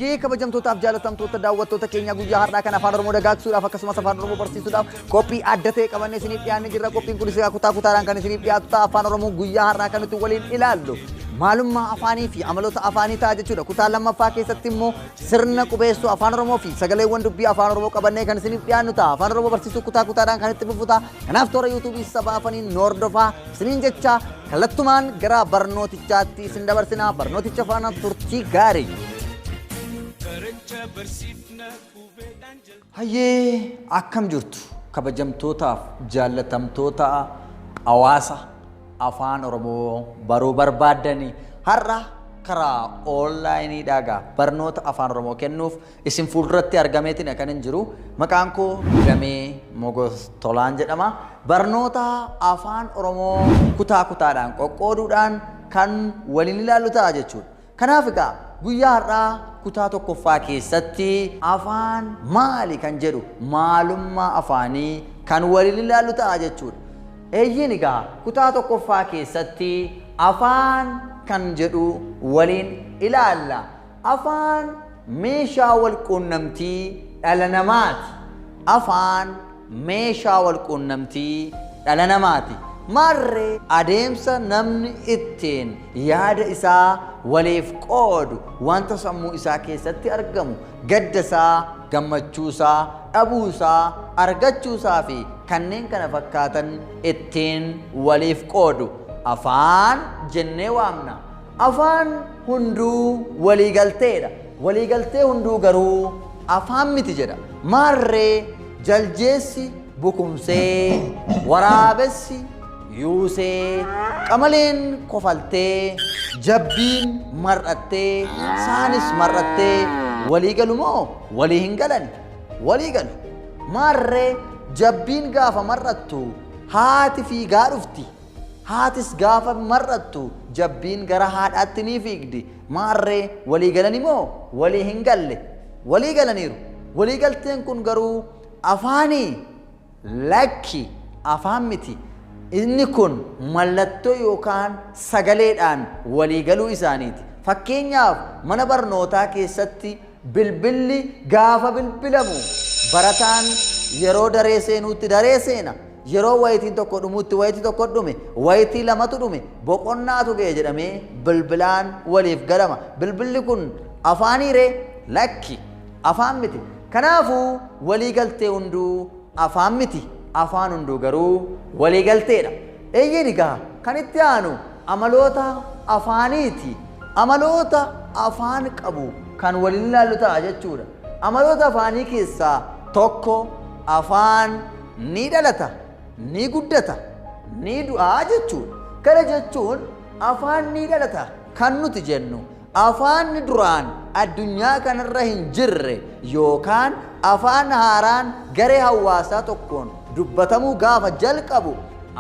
Hayyee, kabajamtootaaf jaalatamtoota daawwattoota keenya, guyyaa har'aa kan Afaan Oromoo dagaagsuudhaaf akkasumas Afaan Oromoo barsiisuudhaaf qophii adda ta'e qabannee isiniif dhiyaannee jirra. Qophiin kunis kutaa kutaadhaan kan isiniif dhiyaatu ta'a. Afaan Oromoo guyyaa har'aa kan nuti waliin ilaallu maalummaa afaanii fi amaloota afaanii ta'a jechuudha. Kutaa lammaffaa keessatti immoo sirna qubeessuu Afaan Oromoo fi sagaleewwan dubbii Afaan Oromoo qabannee kan isiniif dhiyaannu ta'a. Afaan Oromoo barsiisuu kutaa kutaadhaan kan itti fufu ta'a. Kanaaf toora yuutuubii Saba Afaniin nu hordofaa isiniin jecha kallattumaan gara barnootichaatti isin dabarsinaa. Barnooticha faana turtii gaarii. Hayyee, akkam jirtu kabajamtootaaf jaallatamtoota hawaasa Afaan Oromoo baruu barbaaddanii? Har'a karaa onlaayiniidhaa gaa barnoota Afaan Oromoo kennuuf isin fuulduratti argameetiin kan hin jiru. Maqaan koo Damee Mogos Tolaan jedhama. Barnoota Afaan Oromoo kutaa kutaadhaan qoqqooduudhaan kan waliin ilaallu ta'a jechuudha. Kanaaf egaa guyyaa har'aa kutaa tokkoffaa keessatti afaan maali kan jedhu, maalummaa afaanii kan waliin ilaallu ta'a jechuudha. Eeyyeen, egaa kutaa tokkoffaa keessatti afaan kan jedhu waliin ilaalla. Afaan meeshaa wal quunnamtii dhala namaati. Afaan meeshaa wal quunnamtii dhala namaati. Maarree, adeemsa namni ittiin yaada isaa waliif qoodu, wanta sammuu isaa keessatti argamu, gadda isaa, gammachuu isaa, dhabuu isaa, argachuu isaa fi kanneen kana fakkaatan ittiin waliif qoodu afaan jennee waamna. Afaan hunduu waliigalteedha. Waliigaltee hunduu garuu afaan miti jedha. Maarree, jaljeessi bukumsee, waraabessi yuusee, qamaleen kofaltee, jabbiin mar'attee, saanis mar'attee walii galu moo walii hin galan? Walii galu. Maarree, jabbiin gaafa mar'attu haati fiigaa dhufti. Haatis gaafa mar'attu jabbiin gara haadhaatti ni fiigdi. Maarree, walii galani moo walii hin galle? Walii galaniiru. Walii galteen kun garuu afaanii? Lakki, afaan miti. Inni kun mallattoo yookaan sagaleedhaan walii galuu isaaniiti. Fakkeenyaaf, mana barnootaa keessatti bilbilli gaafa bilbilamu barataan yeroo daree seenuutti daree seena. Yeroo wayitiin tokko dhumutti wayitii tokko dhume, wayitii lamatu dhume, boqonnaatu ga'e jedhamee bilbilaan waliif galama. Bilbilli kun afaanii ree? Lakki, afaan miti. Kanaafuu walii galtee hunduu afaan miti. Afaan hunduu garuu walii galteedha. Eeyyeen, egaa kan itti aanu amaloota afaaniiti. Amaloota afaan qabu kan waliin ilaallu ta'a jechuudha. Amaloota afaanii keessaa tokko afaan ni dhalata, ni guddata, ni du'aa jechuudha. Kana jechuun afaan ni dhalata kan nuti jennu afaanni duraan addunyaa kanarra hin jirre yookaan afaan haaraan garee hawaasaa tokkoon dubbatamuu gaafa jalqabu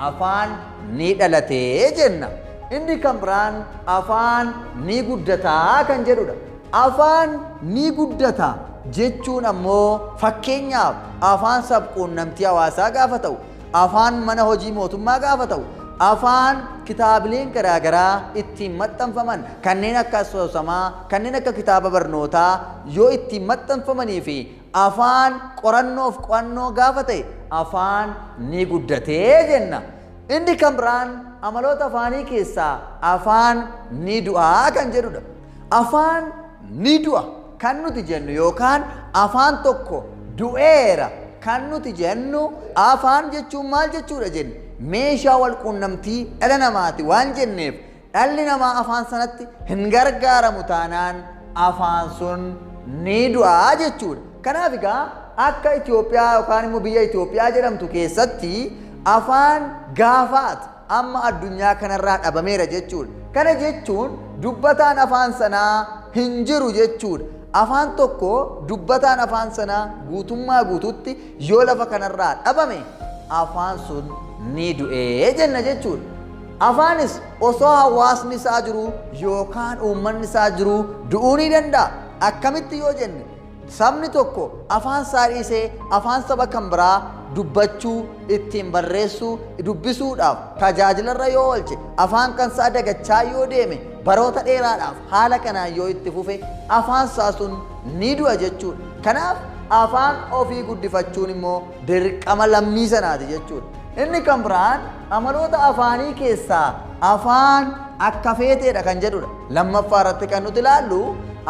afaan ni dhalatee jenna. Inni kan biraan afaan ni guddataa kan jedhudha. Afaan ni guddata jechuun ammoo fakkeenyaaf afaan sabquunnamtii hawaasaa gaafa ta'u, afaan mana hojii mootummaa gaafa ta'u, afaan kitaabileen garaagaraa ittiin maxxanfaman kanneen akka asoosamaa, kanneen akka kitaaba barnootaa yoo ittiin maxxanfamanii fi afaan qorannoof qo'annoo gaafa ta'e afaan ni guddatee jenna. Inni kan biraan amaloota afaanii keessaa afaan ni du'aa kan jedhudha. Afaan ni du'a kan nuti jennu yookaan afaan tokko du'eera kan nuti jennu, afaan jechuun maal jechuudha jenne? Meeshaa wal quunnamtii dhala namaati waan jenneef, dhalli namaa afaan sanatti hin gargaaramu taanaan afaan sun ni du'aa jechuudha. Kanaaf egaa akka Itoophiyaa yookaan immoo biyya Itoophiyaa jedhamtu keessatti afaan gaafaat amma addunyaa kanarraa dhabameera jechuudha. Kana jechuun dubbataan afaan sanaa hin jiru jechuudha. Afaan tokko dubbataan afaan sanaa guutummaa guututti yoo lafa kanarraa dhabame afaan sun ni du'ee jenna jechuudha. Afaanis osoo hawaasni isaa jiru yookaan uummanni isaa jiru du'uu ni danda'a. Akkamitti yoo jenne, Sabni tokko afaan isaa dhiisee afaan saba kan biraa dubbachuu, ittiin barreessuu, dubbisuudhaaf tajaajilarra yoo oolche, afaan kan isaa dagachaa yoo deeme, baroota dheeraadhaaf haala kanaan yoo itti fufe afaan isaa sun ni du'a jechuudha. Kanaaf afaan ofii guddifachuun immoo dirqama lammii sanaati jechuudha. Inni kan biraan amaloota afaanii keessaa afaan akka feeteedha kan jedhudha. Lammaffaa irratti kan nuti ilaallu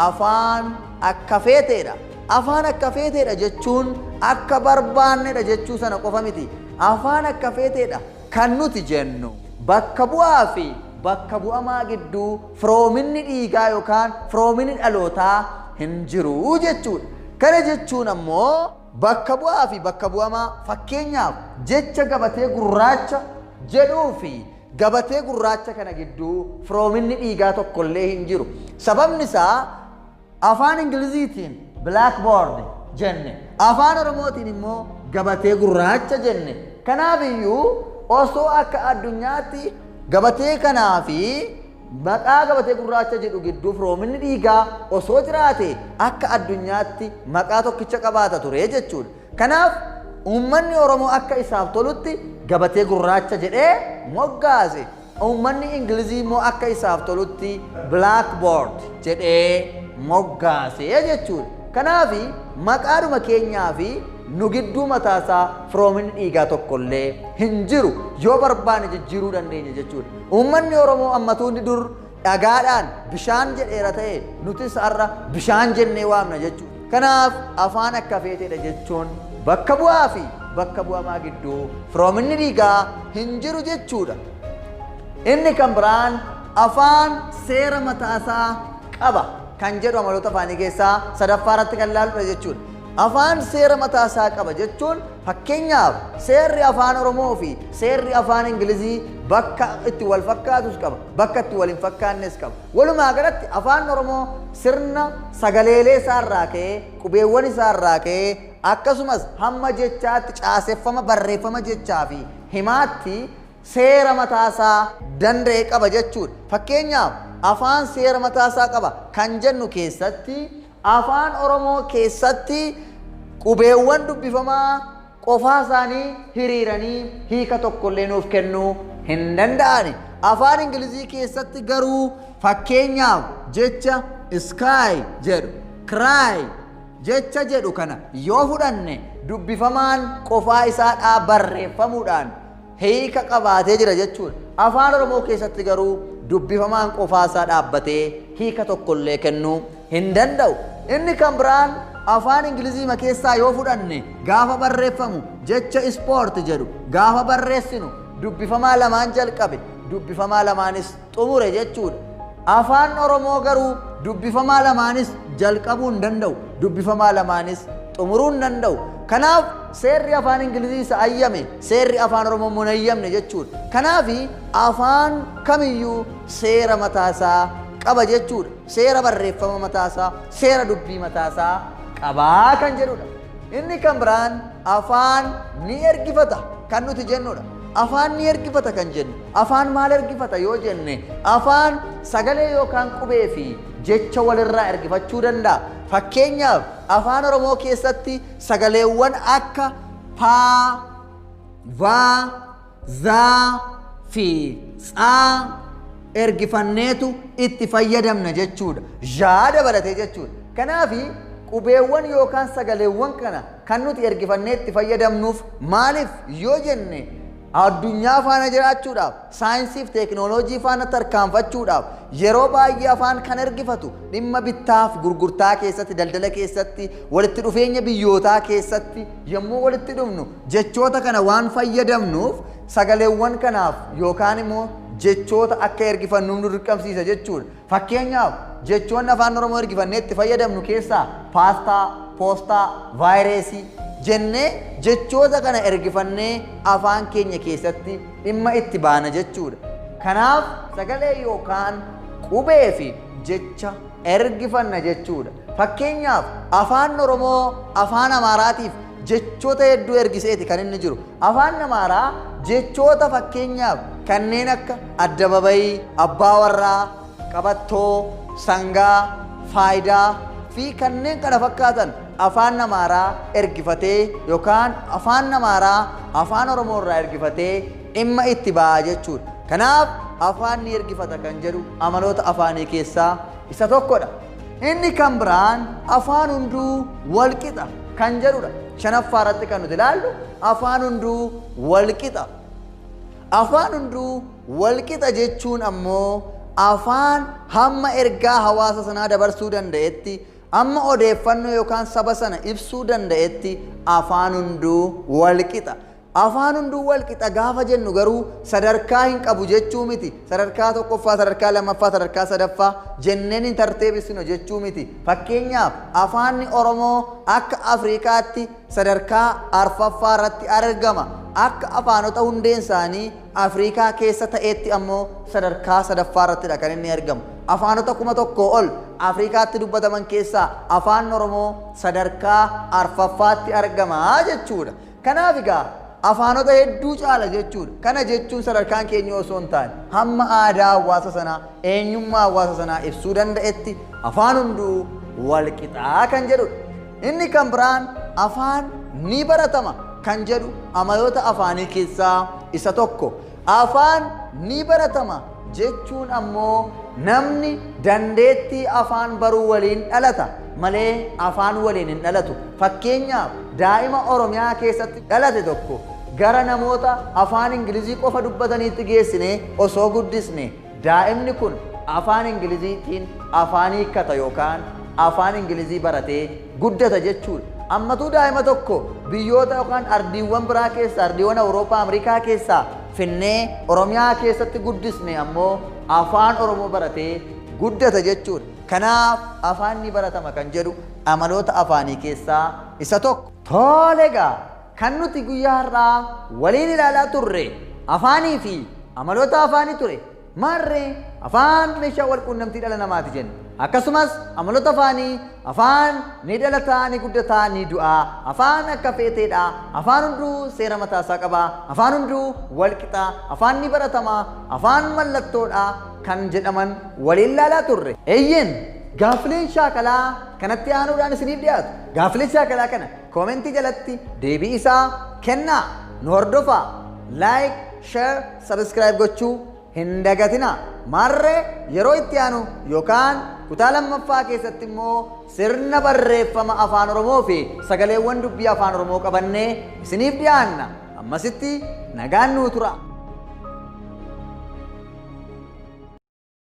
afaan akka feeteedha. Afaan akka feeteedha jechuun akka barbaannedha jechuu sana qofa miti. Afaan akka feeteedha kan nuti jennu bakka bu'aa fi bakka bu'amaa gidduu firoominni dhiigaa yookaan firoominni dhalootaa hin jiru jechuudha. Kana jechuun ammoo bakka bu'aa fi bakka bu'amaa fakkeenyaaf jecha gabatee gurraacha jedhuu fi gabatee gurraacha kana gidduu firoominni dhiigaa tokkollee hin jiru. Sababni isaa afaan Ingiliziitiin blackboard jenne, afaan Oromootiin immoo gabatee gurraacha jenne. Kanaaf iyyuu osoo akka addunyaatti gabatee kanaa fi maqaa gabatee gurraacha jedhu gidduu firoominni dhiigaa osoo jiraate akka addunyaatti maqaa tokkicha qabaata ture jechuudha. Kanaaf uummanni Oromoo akka isaaf tolutti gabatee gurraacha jedhee moggaase. Uummanni Ingilizii immoo akka isaaf tolutti blackboard jedhee moggaase jechuudha. Kanaaf maqaadhuma keenyaa fi nu gidduu mataasaa firoominni dhiigaa tokkollee hin jiru, yoo barbaanne jijjiiruu dandeenya jechuudha. Uummanni Oromoo ammatuunni dur dhagaadhaan bishaan jedheera ta'e nutis har'a bishaan jennee waamna jechuudha. Kanaaf afaan akka feeteedha jechuun bakka bu'aa fi bakka bu'amaa gidduu firoominni dhiigaa hin jiru jechuudha. Inni kan biraan afaan seera mataasaa qaba kan jedhu amaloota afaanii keessaa sadaffaa irratti kan ilaaludha jechuudha. Afaan seera mataasaa qaba jechuun fakkeenyaaf seerri afaan Oromoo fi seerri afaan Ingilizii bakka itti wal fakkaatus qaba, bakka itti wal hin fakkaannes qaba. Walumaa galatti afaan Oromoo sirna sagaleelee isaarraa ka'ee, qubeewwan isaarraa ka'ee, akkasumas hamma jechaatti caaseffama barreeffama jechaa fi himaatti seera mataasaa danda'e qaba jechuudha. Fakkeenyaaf afaan seera mataasaa qaba kan jennu keessatti afaan Oromoo keessatti qubeewwan dubbifamaa qofaa isaanii hiriiranii hiika tokkollee nuuf kennuu hin danda'ani. Afaan Ingilizii keessatti garuu fakkeenyaaf jecha sky jedhu, cry jecha jedhu kana yoo fudhanne dubbifamaan qofaa isaadhaa barreeffamuudhaan hiika qabaatee jira jechuudha. Afaan Oromoo keessatti garuu dubbifamaan qofaa isaa dhaabbatee hiika tokkollee kennuu hin danda'u. Inni kan biraan afaan Ingilizii keessaa yoo fudhanne gaafa barreeffamu jecha ispoort jedhu gaafa barreessinu dubbifamaa lamaan jalqabe, dubbifamaa lamaanis xumure jechuudha. Afaan Oromoo garuu dubbifamaa lamaanis jalqabuu hin danda'u, dubbifamaa lamaanis xumuruu hin danda'u. Kanaaf seerri afaan Ingilizii isa ayyame, seerri afaan Oromoo immoo hin ayyamne jechuudha. Kanaaf afaan kamiyyuu seera mataasaa qaba jechuudha. Seera barreeffama mataasaa, seera dubbii mataasaa qabaa kan jedhudha. Inni kan biraan afaan ni ergifata kan nuti jennudha. Afaan ni ergifata kan jennu, afaan maal ergifata yoo jenne, afaan sagalee yookaan qubee fi jecha walirraa ergifachuu danda'a. Fakkeenyaaf afaan Oromoo keessatti sagaleewwan akka paa, vaa, zaa fi tsaa ergifanneetu itti fayyadamna jechuudha. Zhaa dabalatee jechuudha. Kanaaf qubeewwan yookaan sagaleewwan kana kan nuti ergifannee itti fayyadamnuuf maaliif yoo jenne, addunyaa faana jiraachuudhaaf, saayinsii fi teekinooloojii faana tarkaanfachuudhaaf yeroo baay'ee afaan kan ergifatu dhimma bittaaf gurgurtaa keessatti, daldala keessatti, walitti dhufeenya biyyootaa keessatti yommuu walitti dhufnu jechoota kana waan fayyadamnuuf sagaleewwan kanaaf yookaan immoo jechoota akka ergifannuuf nu dirqamsiisa jechuudha. Fakkeenyaaf jechoonni afaan Oromoo ergifannee itti fayyadamnu keessaa paastaa, poostaa, vaayireesii jennee jechoota kana ergifannee afaan keenya keessatti dhimma itti baana jechuudha. Kanaaf sagalee yookaan qubee fi jecha ergifanna jechuudha. Fakkeenyaaf afaan Oromoo afaan Amaaraatiif jechoota hedduu ergiseeti kan inni jiru. Afaan Amaaraa jechoota fakkeenyaaf kanneen akka addababayii, abbaa warraa, qabattoo, sangaa, faayidaa fi fi kanneen kana fakkaatan afaan Amaaraa ergifatee yookaan afaan Amaaraa afaan Oromoo irraa ergifatee dhimma itti ba'a jechuudha. Kanaaf afaan ni ergifata kan jedhu amaloota afaanii keessaa isa tokkodha. Inni kan biraan afaan hunduu walqixa kan jedhudha. Shanaffaa irratti kan nuti ilaallu afaan hunduu walqixa. Afaan hunduu walqixa jechuun ammoo afaan hamma ergaa hawaasa sanaa dabarsuu danda'etti, hamma odeeffannoo yookaan saba sana ibsuu danda'etti afaan hunduu walqixa. Afaan hunduu walqixa gaafa jennu garuu sadarkaa hin qabu jechuu miti. Sadarkaa tokkoffaa, sadarkaa lammaffaa, sadarkaa sadaffaa jenneen hin tarteebisinu jechuu miti. Fakkeenyaaf afaanni Oromoo akka Afrikaatti sadarkaa arfaffaa irratti argama. Akka afaanota hundeen isaanii Afrikaa keessa ta'etti ammoo sadarkaa sadaffaa irrattidha kan inni argamu. Afaanota 1000 ol Afrikaatti dubbataman keessaa afaan Oromoo sadarkaa arfaffaatti argama jechuudha. Kanaaf egaa afaanota hedduu caala jechuudha. Kana jechuun sadarkaan keenya osoo hin taane hamma aadaa hawaasa sanaa, eenyummaa hawaasa sanaa ibsuu danda'etti afaan hunduu walqixaa kan jedhudha. Inni kan biraan afaan ni baratama kan jedhu amaloota afaanii keessaa isa tokko. Afaan ni baratama jechuun ammoo namni dandeettii afaan baruu waliin dhalata malee afaan waliin hin dhalatu. Fakkeenyaaf daa'ima Oromiyaa keessatti dhalate tokko gara namoota afaan Ingilizii qofa dubbataniitti geessine osoo guddisne daa'imni kun afaan Ingiliziitiin afaan hiikkata yookaan afaan Ingilizii baratee guddata jechuudha. Ammatuu daa'ima tokko biyyoota yookaan ardiiwwan biraa keessaa, ardiiwwan Awurooppaa, Ameerikaa keessaa finnee Oromiyaa keessatti guddisne ammoo afaan Oromoo baratee guddata jechuudha. Kanaaf afaan ni baratama kan jedhu amaloota afaanii keessaa isa tokko. Tole egaa kan nuti guyyaa har'aa waliin ilaalaa turre afaanii fi amaloota afaanii ture. Maarree afaan meeshaa wal quunnamtii dhala namaati jenna. Akkasumas amaloota afaanii afaan ni dhalataa, ni guddataa, ni du'aa. Afaan akka feeteedha. Afaan hunduu seera mataasaa qaba. Afaan hunduu walqixa. Afaan ni baratama. Afaan mallattoodha kan jedhaman waliin ilaalaa turre. Eeyyeen gaaffileen shaakalaa kanatti aanuudhaan isiniif dhiyaatu. Gaaffileen shaakalaa kana koomentii jalatti deebii isaa kennaa. Nu hordofaa. Like, share, subscribe gochuu hin dagatinaa. Maarree yeroo itti aanu yookaan kutaa lammaffaa keessatti immoo sirna barreeffama afaan Oromoo fi sagaleewwan dubbii afaan Oromoo qabannee isiniif dhiyaanna. Ammasitti nagaan nuu tura.